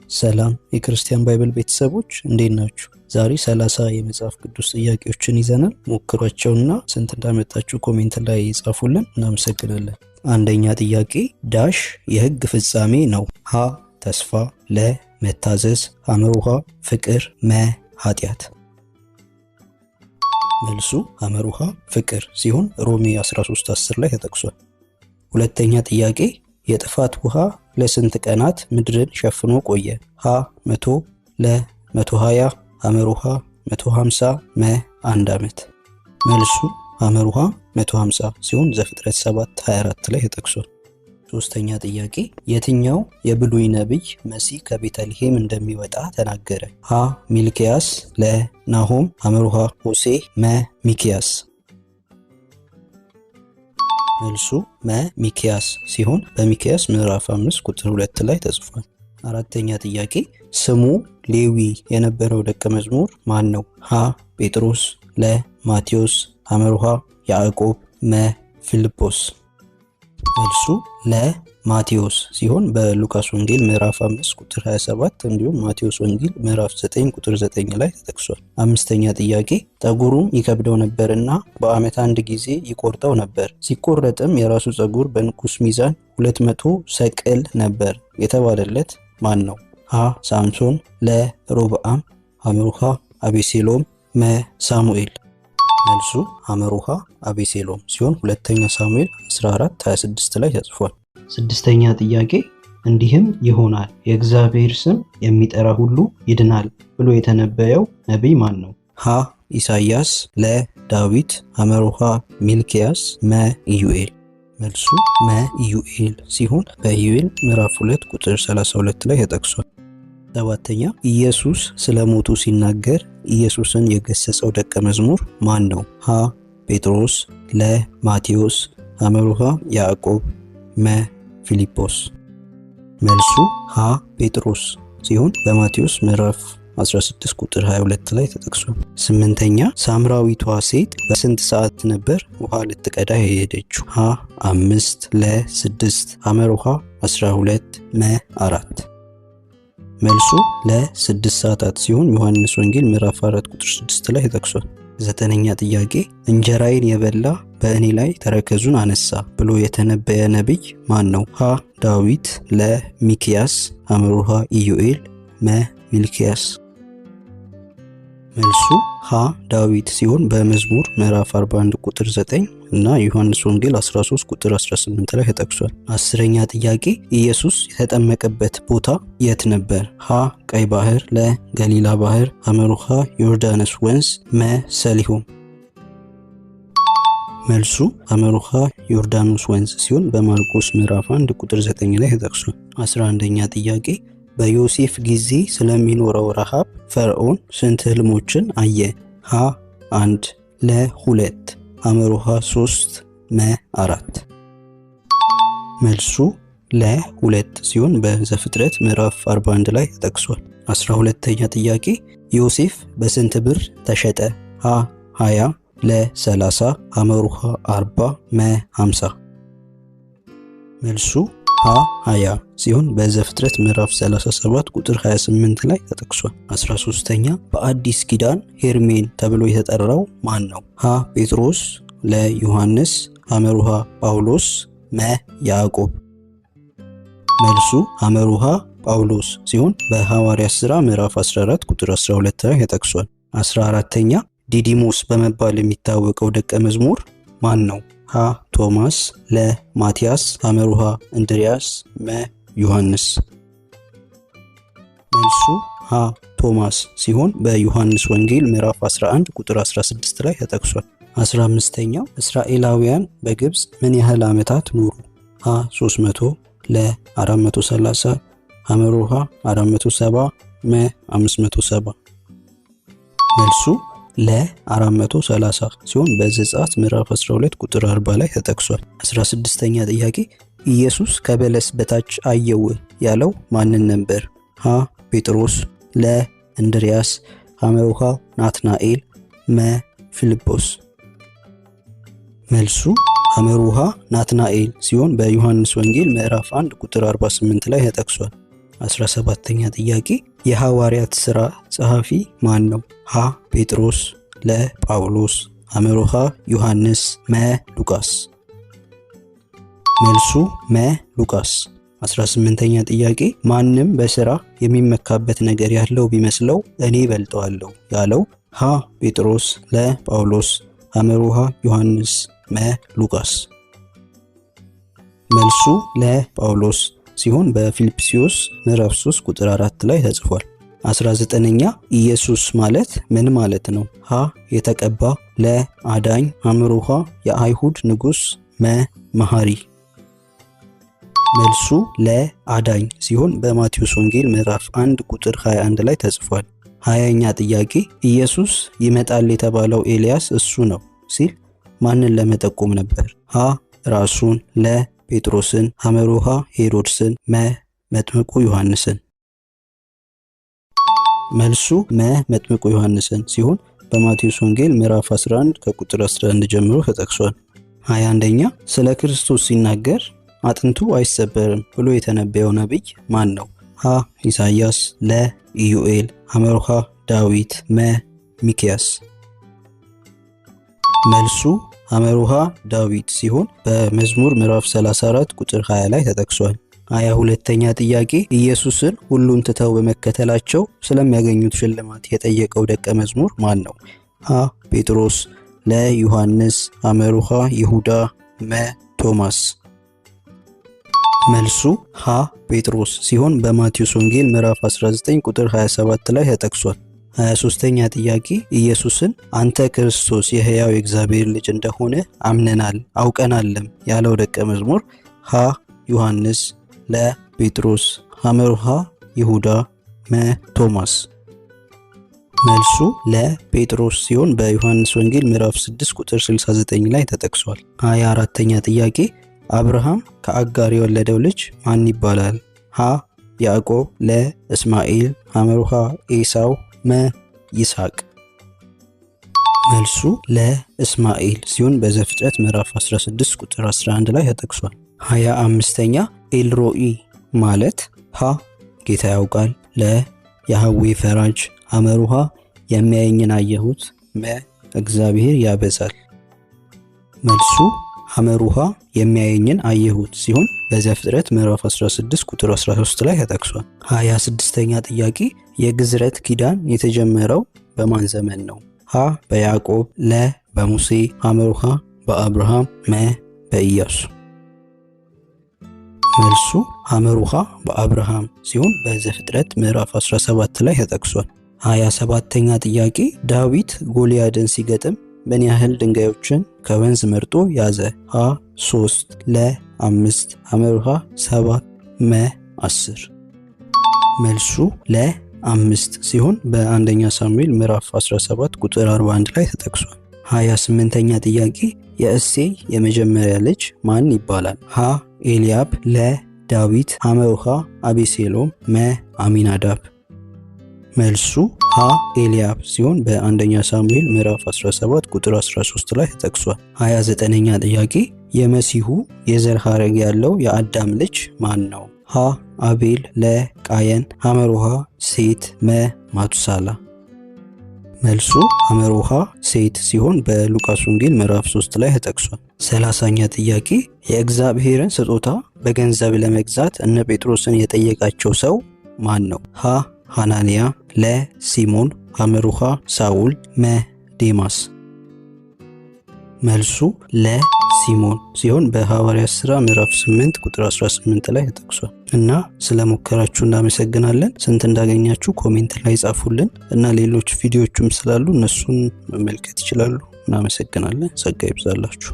ሰላም የክርስቲያን ባይብል ቤተሰቦች፣ እንዴት ናችሁ? ዛሬ 30 የመጽሐፍ ቅዱስ ጥያቄዎችን ይዘናል። ሞክሯቸውና ስንት እንዳመጣችሁ comment ላይ ጻፉልን። እናመሰግናለን። አንደኛ ጥያቄ፣ dash የሕግ ፍጻሜ ነው። ሀ ተስፋ፣ ለ መታዘዝ፣ ሐመሩ ሐ ፍቅር፣ መ ኃጢአት። መልሱ ሐመሩ ሐ ፍቅር ሲሆን ሮሜ 13:10 ላይ ተጠቅሷል። ሁለተኛ ጥያቄ፣ የጥፋት ውሃ ለስንት ቀናት ምድርን ሸፍኖ ቆየ? ሀ 100፣ ለ 120፣ ሐመሩ ሐ 150፣ መ 1 ዓመት። መልሱ ሐመሩ ሐ 150 ሲሆን ዘፍጥረት 7:24 ላይ ተጠቅሷል። ሶስተኛ ጥያቄ፣ የትኛው የብሉይ ነቢይ መሲህ ከቤተልሔም እንደሚወጣ ተናገረ? ሀ ሚልኪያስ፣ ለ ናሆም፣ ሐመሩ ሐ ሆሴዕ፣ መ ሚኪያስ። መልሱ መ ሚኪያስ ሲሆን በሚኪያስ ምዕራፍ 5 ቁጥር 2 ላይ ተጽፏል። አራተኛ ጥያቄ፣ ስሙ ሌዊ የነበረው ደቀ መዝሙር ማን ነው? ሀ ጴጥሮስ፣ ለ ማቴዎስ፣ ሐመሩ ሐ ያዕቆብ፣ መ ፊልጶስ። መልሱ ለ ማቴዎስ ሲሆን በሉቃስ ወንጌል ምዕራፍ 5 ቁጥር 27 እንዲሁም ማቴዎስ ወንጌል ምዕራፍ 9 ቁጥር 9 ላይ ተጠቅሷል። አምስተኛ ጥያቄ፣ ጠጉሩም ይከብደው ነበርና በዓመት አንድ ጊዜ ይቆርጠው ነበር። ሲቆረጥም የራሱ ጠጉር በንጉሥ ሚዛን 200 ሰቅል ነበር የተባለለት ማን ነው? ሀ ሳምሶን፣ ለ ሮብዓም፣ ሐመሩ ሐ አቤሴሎም፣ መ ሳሙኤል። መልሱ ሐመሩ ሐ አቤሴሎም ሲሆን ሁለተኛ ሳሙኤል 14:26 ላይ ተጽፏል። ስድስተኛ ጥያቄ፣ እንዲህም ይሆናል የእግዚአብሔር ስም የሚጠራ ሁሉ ይድናል ብሎ የተነበየው ነቢይ ማን ነው? ሀ ኢሳይያስ፣ ለ ዳዊት፣ ሐመሩ ሐ ሚልኪያስ፣ መ ኢዩኤል። መልሱ መ ኢዩኤል ሲሆን በኢዩኤል ምዕራፍ 2 ቁጥር 32 ላይ ተጠቅሷል። ሰባተኛ፣ ኢየሱስ ስለ ሞቱ ሲናገር ኢየሱስን የገሰጸው ደቀ መዝሙር ማን ነው? ሀ ጴጥሮስ፣ ለ ማቴዎስ፣ ሐመሩ ሐ ያዕቆብ፣ መ ፊልጶስ። መልሱ ሀ ጴጥሮስ ሲሆን በማቴዎስ ምዕራፍ 16 ቁጥር 22 ላይ ተጠቅሷል። ስምንተኛ፣ ሳምራዊቷ ሴት በስንት ሰዓት ነበር ውሃ ልትቀዳ የሄደችው? ሀ 5፣ ለ 6፣ ሐመሩ ሐ 12፣ መ 4። መልሱ ለ 6 ሰዓታት ሲሆን ዮሐንስ ወንጌል ምዕራፍ 4 ቁጥር 6 ላይ ተጠቅሷል። ዘጠነኛ ጥያቄ፣ እንጀራዬን የበላ በእኔ ላይ ተረከዙን አነሳ ብሎ የተነበየ ነቢይ ማን ነው? ሀ ዳዊት፣ ለ ሚኪያስ፣ ሐመሩ ሐ ኢዩኤል፣ መ ሚልኪያስ። መልሱ ሀ ዳዊት ሲሆን በመዝሙር ምዕራፍ 41 ቁጥር 9 እና ዮሐንስ ወንጌል 13 ቁጥር 18 ላይ ተጠቅሷል። አስረኛ ጥያቄ፣ ኢየሱስ የተጠመቀበት ቦታ የት ነበር? ሀ ቀይ ባህር፣ ለ ገሊላ ባህር፣ ሐመሩ ሐ ዮርዳኖስ ወንዝ፣ መ ሰሊሆም። መልሱ ሐመሩ ሐ ዮርዳኖስ ወንዝ ሲሆን በማርቆስ ምዕራፍ 1 ቁጥር 9 ላይ ተጠቅሷል። 11ኛ ጥያቄ፣ በዮሴፍ ጊዜ ስለሚኖረው ረሃብ ፈርዖን ስንት ህልሞችን አየ? ሀ 1፣ ለ 2፣ ሐመሩ ሐ 3፣ መ 4። መልሱ ለ 2 ሲሆን በዘፍጥረት ምዕራፍ 41 ላይ ተጠቅሷል። 12ኛ ጥያቄ፣ ዮሴፍ በስንት ብር ተሸጠ? ሀ 20፣ ለ 30፣ ሐመሩ ሐ 40፣ መ 50። መልሱ ሀ 20 ሲሆን በዘፍጥረት ምዕራፍ 37 ቁጥር 28 ላይ ተጠቅሷል። 13ኛ፣ በአዲስ ኪዳን ሄርሜን ተብሎ የተጠራው ማን ነው? ሀ ጴጥሮስ፣ ለ ዮሐንስ፣ ሐመሩ ሐ ጳውሎስ፣ መ ያዕቆብ። መልሱ ሐመሩ ሐ ጳውሎስ ሲሆን በሐዋርያት ሥራ ምዕራፍ 14 ቁጥር 12 ላይ ተጠቅሷል። 14ተኛ፣ ዲዲሞስ በመባል የሚታወቀው ደቀ መዝሙር ማን ነው? ሀ ቶማስ፣ ለ ማቲያስ፣ ሐመሩ ሐ እንድሪያስ፣ መ ዮሐንስ። መልሱ ሀ ቶማስ ሲሆን በዮሐንስ ወንጌል ምዕራፍ 11 ቁጥር 16 ላይ ተጠቅሷል። 15ኛው፣ እስራኤላውያን በግብፅ ምን ያህል ዓመታት ኖሩ? ሀ 300፣ ለ 430፣ ሐመሩ ሐ 470፣ መ 570። መልሱ ለ 430 ሲሆን በዘጸአት ምዕራፍ 12 ቁጥር 40 ላይ ተጠቅሷል። 16ኛ ጥያቄ፣ ኢየሱስ ከበለስ በታች አየው ያለው ማንን ነበር? ሀ ጴጥሮስ፣ ለ እንድሪያስ፣ ሐመሩ ሐ ናትናኤል፣ መ ፊልጶስ። መልሱ ሐመሩ ሐ ናትናኤል ሲሆን በዮሐንስ ወንጌል ምዕራፍ 1 ቁጥር 48 ላይ ተጠቅሷል። 17ኛ ጥያቄ የሐዋርያት ሥራ ጸሐፊ ማን ነው? ሀ ጴጥሮስ፣ ለ ጳውሎስ፣ ሐመሩ ሐ ዮሐንስ፣ መ ሉቃስ። መልሱ መ ሉቃስ። 18ኛ ጥያቄ ማንም በሥራ የሚመካበት ነገር ያለው ቢመስለው እኔ በልጠዋለሁ ያለው ሀ ጴጥሮስ፣ ለ ጳውሎስ፣ ሐመሩ ሐ ዮሐንስ፣ መ ሉቃስ። መልሱ ለ ጳውሎስ ሲሆን በፊልጵስዩስ ምዕራፍ 3 ቁጥር 4 ላይ ተጽፏል። 19ኛ ኢየሱስ ማለት ምን ማለት ነው? ሀ የተቀባ፣ ለ አዳኝ፣ ሐመሩ ሐ የአይሁድ ንጉሥ፣ መ መሐሪ። መልሱ ለ አዳኝ ሲሆን በማቴዎስ ወንጌል ምዕራፍ 1 ቁጥር 21 ላይ ተጽፏል። 20ኛ ጥያቄ ኢየሱስ ይመጣል የተባለው ኤልያስ እሱ ነው ሲል ማንን ለመጠቆም ነበር? ሀ ራሱን፣ ለ ጴጥሮስን፣ ሐመሩ ሐ ሄሮድስን፣ መ መጥምቁ ዮሐንስን። መልሱ መ መጥምቁ ዮሐንስን ሲሆን በማቴዎስ ወንጌል ምዕራፍ 11 ከቁጥር 11 ጀምሮ ተጠቅሷል። 21ኛ ስለ ክርስቶስ ሲናገር አጥንቱ አይሰበርም ብሎ የተነበየው ነቢይ ማን ነው? ሀ ኢሳይያስ፣ ለ ኢዩኤል፣ ሐመሩ ሐ ዳዊት፣ መ ሚክያስ። መልሱ ሐመሩ ሐ ዳዊት ሲሆን በመዝሙር ምዕራፍ 34 ቁጥር 20 ላይ ተጠቅሷል። 22ኛ ጥያቄ ኢየሱስን ሁሉን ትተው በመከተላቸው ስለሚያገኙት ሽልማት የጠየቀው ደቀ መዝሙር ማን ነው? ሀ ጴጥሮስ፣ ለ ዮሐንስ፣ ሐመሩ ሐ ይሁዳ፣ መ ቶማስ። መልሱ ሀ ጴጥሮስ ሲሆን በማቴዎስ ወንጌል ምዕራፍ 19 ቁጥር 27 ላይ ተጠቅሷል። 23ኛ ጥያቄ ኢየሱስን አንተ ክርስቶስ የሕያው የእግዚአብሔር ልጅ እንደሆነ አምነናል አውቀናልም ያለው ደቀ መዝሙር ሀ ዮሐንስ፣ ለ ጴጥሮስ፣ ሐመሩ ሐ ይሁዳ፣ መ ቶማስ። መልሱ ለ ጴጥሮስ ሲሆን በዮሐንስ ወንጌል ምዕራፍ 6 ቁጥር 69 ላይ ተጠቅሷል። 24ኛ ጥያቄ አብርሃም ከአጋር የወለደው ልጅ ማን ይባላል? ሀ ያዕቆብ፣ ለ እስማኤል፣ ሐመሩ ሐ ኤሳው፣ መ ይስሐቅ። መልሱ ለ እስማኤል ሲሆን በዘፍጥረት ምዕራፍ 16 ቁጥር 11 ላይ ተጠቅሷል። 25ኛ ኤልሮኢ ማለት ሀ ጌታ ያውቃል፣ ለ ያህዌ ፈራጅ፣ ሐመሩ ሐ የሚያየኝን አየሁት፣ መ እግዚአብሔር ያበዛል። መልሱ ሐመሩ ሐ የሚያየኝን አየሁት ሲሆን በዘፍጥረት ምዕራፍ 16 ቁጥር 13 ላይ ተጠቅሷል። 26ኛ ጥያቄ የግዝረት ኪዳን የተጀመረው በማን ዘመን ነው? ሀ በያዕቆብ፣ ለ በሙሴ፣ ሐመሩ ሐ በአብርሃም፣ መ በኢያሱ። መልሱ ሐመሩ ሐ በአብርሃም ሲሆን በዘፍጥረት ምዕራፍ 17 ላይ ተጠቅሷል። 27ኛ ጥያቄ ዳዊት ጎልያድን ሲገጥም ምን ያህል ድንጋዮችን ከወንዝ መርጦ ያዘ? ሀ 3፣ ለ 5፣ ሐመሩ ሐ 7፣ መ 10። መልሱ ለ 5 ሲሆን በአንደኛ ሳሙኤል ምዕራፍ 17 ቁጥር 41 ላይ ተጠቅሷል። 28ኛ ጥያቄ የእሴይ የመጀመሪያ ልጅ ማን ይባላል? ሀ ኤልያብ፣ ለ ዳዊት፣ ሐመሩ ሐ አቤሴሎም፣ መ አሚናዳብ። መልሱ ሀ ኤልያብ ሲሆን በአንደኛ ሳሙኤል ምዕራፍ 17 ቁጥር 13 ላይ ተጠቅሷል። 29ኛ ጥያቄ የመሲሁ የዘር ሐረግ ያለው የአዳም ልጅ ማን ነው? ሀ አቤል፣ ለ ቃየን፣ ሐመሩ ሐ ሴት፣ መ ማቱሳላ። መልሱ ሐመሩ ሐ ሴት ሲሆን በሉቃስ ወንጌል ምዕራፍ 3 ላይ ተጠቅሷል። 30ኛ ጥያቄ የእግዚአብሔርን ስጦታ በገንዘብ ለመግዛት እነ ጴጥሮስን የጠየቃቸው ሰው ማን ነው? ሀ ሐናንያ፣ ለ ሲሞን፣ ሐመሩ ሐ ሳውል፣ መ ዴማስ። መልሱ ለ ሲሞን ሲሆን በሐዋርያት ሥራ ምዕራፍ 8 ቁጥር 18 ላይ ተጠቅሷል። እና ስለሞከራችሁ እናመሰግናለን። ስንት እንዳገኛችሁ comment ላይ ጻፉልን እና ሌሎች ቪዲዮዎችም ስላሉ እነሱን መመልከት ይችላሉ። እናመሰግናለን። ጸጋ ይብዛላችሁ።